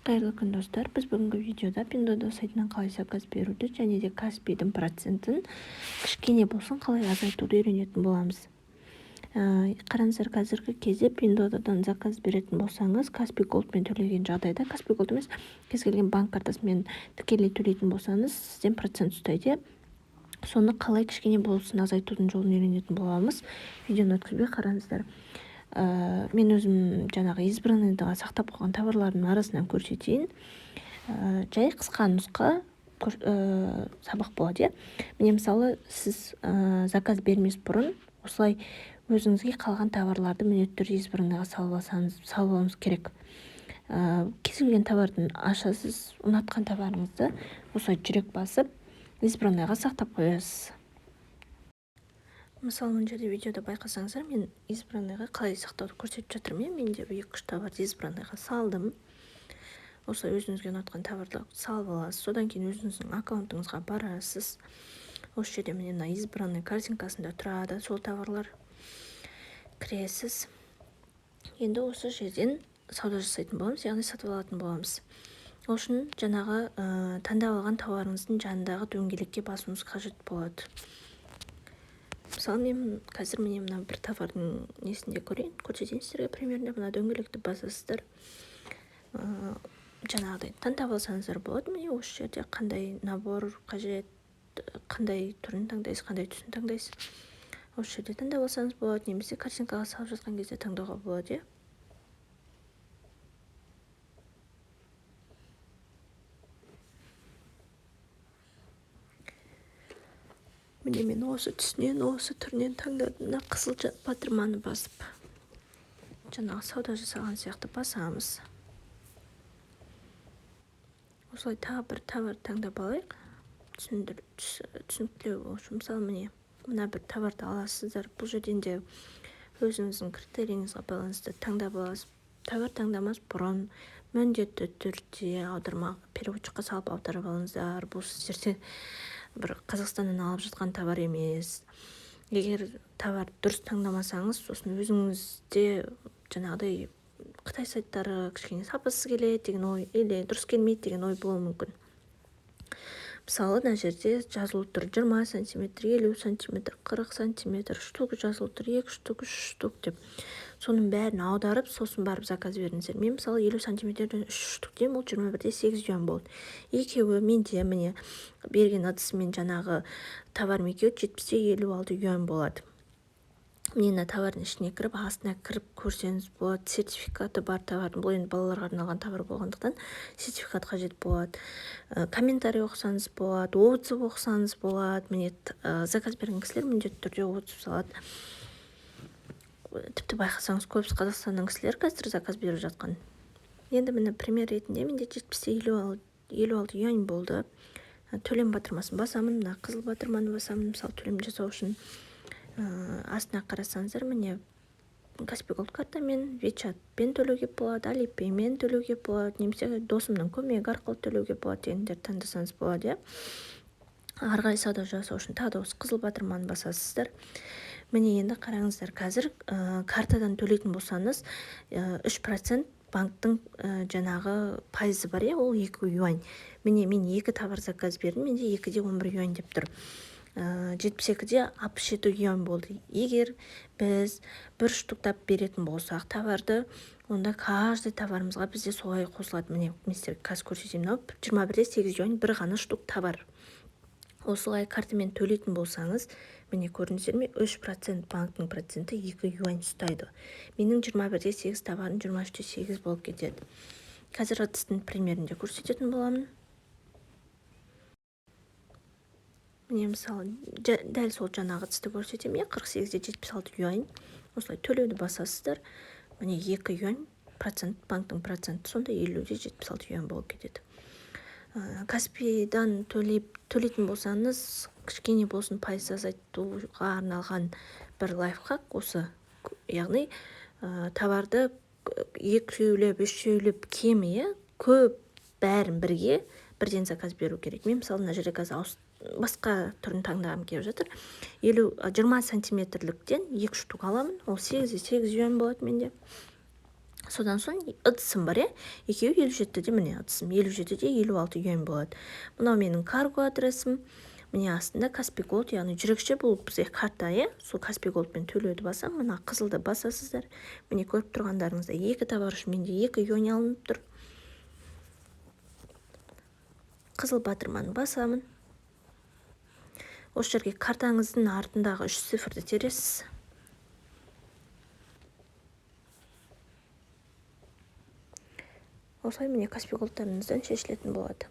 Қайырлы күн, достар! Біз бүгінгі видеода Пиндуодуо сайтынан қалай заказ беруді және де Каспидің процентін кішкене болсын қалай азайтуды үйренетін боламыз. Қараңыздар, қазіргі кезде Пиндуодуодан заказ беретін болсаңыз, Каспи Голдмен төлеген жағдайда, Каспи Голд емес, кез келген банк картасымен тікелей төлейтін болсаңыз, сізден процент ұстайды, иә. Соны қалай кішкене болсын азайтудың жолын үйренетін боламыз. Видеоны өткізбей қараңыздар. Мен өзім жаңағы избранныйға сақтап қойған товарларымның арасынан көрсетейін. Жай қысқа нұсқа сабақ болады, иә. Міне, мысалы, сіз заказ бермес бұрын осылай өзіңізге қалған товарларды міндетті түрде избранныйға салып алсаңыз, салып алуыңыз керек. Кез келген товардың ашасыз, ұнатқан товарыңызды осылай жүрек басып, избранныйға сақтап қоясыз. Мысалы, мына жерде видеода байқасаңыздар, мен избранныйға қалай сақтауды көрсетіп жатырмын, иә. Мен де екі-үш товарды избранныйға салдым. Осылай өзіңізге ұнатқан товарды салып аласыз. Содан кейін өзіңіздің аккаунтыңызға барасыз. Осы жерде, міне, мына избранный корзинкасында тұрады сол товарлар. Кіресіз. Енді осы жерден сауда жасайтын боламыз, яғни сатып алатын боламыз. Ол үшін жаңағы таңдап алған тауарыңыздың жанындағы дөңгелекке басуыңыз қажет болады. Мысалы, мен қазір, міне, мына бір товардың несінде көрейін, көрсетейін сіздерге примерно. Мына дөңгелекті басасыздар. Жаңағыдай таңдап алсаңыздар болады. Міне, осы жерде қандай набор қажет, қандай түрін таңдайсыз, қандай түсін таңдайсыз. Осы жерде таңдап алсаңыз болады, немесе корзинкаға салып жатқан кезде таңдауға болады, иә. Міне, мен осы түсінен, осы түрінен таңдадым. Мына қызыл батырманы басып, жаңағы сауда жасаған сияқты басамыз. Осылай тағы бір товар таңдап алайық. Түсініктілеу болу үшін. Мысалы, міне, мына бір товарды аласыздар. Бұл жерден де өзіңіздің критерийіңізге байланысты таңдап аласыз. Товар таңдамас бұрын міндетті түрде аударма переводчикқа салып аударып алыңыздар. Бұл сіздерде бір Қазақстаннан алып жатқан товар емес. Егер товар дұрыс таңдамасаңыз, сосын өзіңізде жаңағыдай қытай сайттары кішкене сапасыз келеді деген ой или дұрыс келмейді деген ой болуы мүмкін. Мысалы, мына жерде жазылып тұр 20 сантиметр, 50 сантиметр, 40 сантиметр, штук жазылып тұр, 2 штук, 3 штук деп. Соның бәрін аударып, сосын барып заказ беріңіздер. Мен, мысалы, 50 сантиметрден 3 штук деймін, ол 21,8 юань болды. Екеуі менде, міне, берген ыдысымен жаңағы товарым екеуі 70,56 юань болады. Міне, мына товардың ішіне кіріп, астына кіріп көрсеңіз болады. Сертификаты бар товардың, бұл енді балаларға арналған товар болғандықтан сертификат қажет болады. Комментарий оқысаңыз болады, отзыв оқысаңыз болады. Міне, заказ берген кісілер міндетті түрде отзыв салады. Тіпті байқасаңыз, көбісі Қазақстанның кісілері қазір заказ беріп жатқан. Енді, міне, пример ретінде менде 70,56 юань болды. Төлем батырмасын басамын, мына қызыл батырманы басамын, мысалы, төлем жасау үшін. Астына қарасаңыздар, міне, Каспи Голд картамен, WeChat-пен төлеуге болады, Alipay-мен төлеуге болады, немесе досымның көмегі арқылы төлеуге болады дегендерді таңдасаңыз болады, иә. Ары қарай сауда жасау үшін тағы да осы қызыл батырманы басасыздар. Міне, енді қараңыздар, қазір картадан төлейтін болсаңыз, 3% банктың жаңағы пайызы бар, иә, ол 2 юань. Міне, мен екі товар заказ бердім, менде 2,11 юань деп тұр. 72,67 юань болды. Егер біз бір штуктап беретін болсақ товарды, онда каждый товарымызға бізде солай қосылады. Міне, мен сіздерге қазір көрсетемін. Мынау 21,8 юань бір ғана штук товар. Осылай картамен төлейтін болсаңыз, міне, көрдіңіздер ме, 3% банктың проценті 2 юань ұстайды. Менің 21,8 товарым 23,8 болып кетеді. Қазір ыдыстың примерінде көрсететін боламын. Міне, мысалы, дәл сол жаңағы ыдысты көрсетемін, иә, 48,76 юань. Осылай төлеуді басасыздар. Міне, 2 юань процент, банктың проценті сонда 50,76 юань болып кетеді. Каспийдан төлейтін болсаңыз, кішкене болсын пайыз азайтуға арналған бір лайфхак осы. Яғни, товарды екеулеп, үшеулеп кемі, иә, көп бәрін бірге бірден заказ беру керек. Мен, мысалы, мына жерде қазір басқа түрін таңдағым келіп жатыр. 20 сантиметрліктен 2 штук аламын. Ол 8,8 юань болады менде. Содан соң ыдысым бар, иә, екеуі 57-де, міне ыдысым 57,56 юань болады. Мынау менің карго адресім. Міне астында Каспи Голд, яғни жүрекше, бұл бізде карта, иә, сол Каспи Голдпен төлеуді басамын. Мына қызылды басасыздар. Міне көріп тұрғандарыңыздай, екі товар үшін менде 2 юань алынып тұр. Қызыл батырманы басамын. Осы жерге картаңыздың артындағы 3 цифрді тересіз. Осылай міне Каспи Голдтарыңыздан шешілетін болады.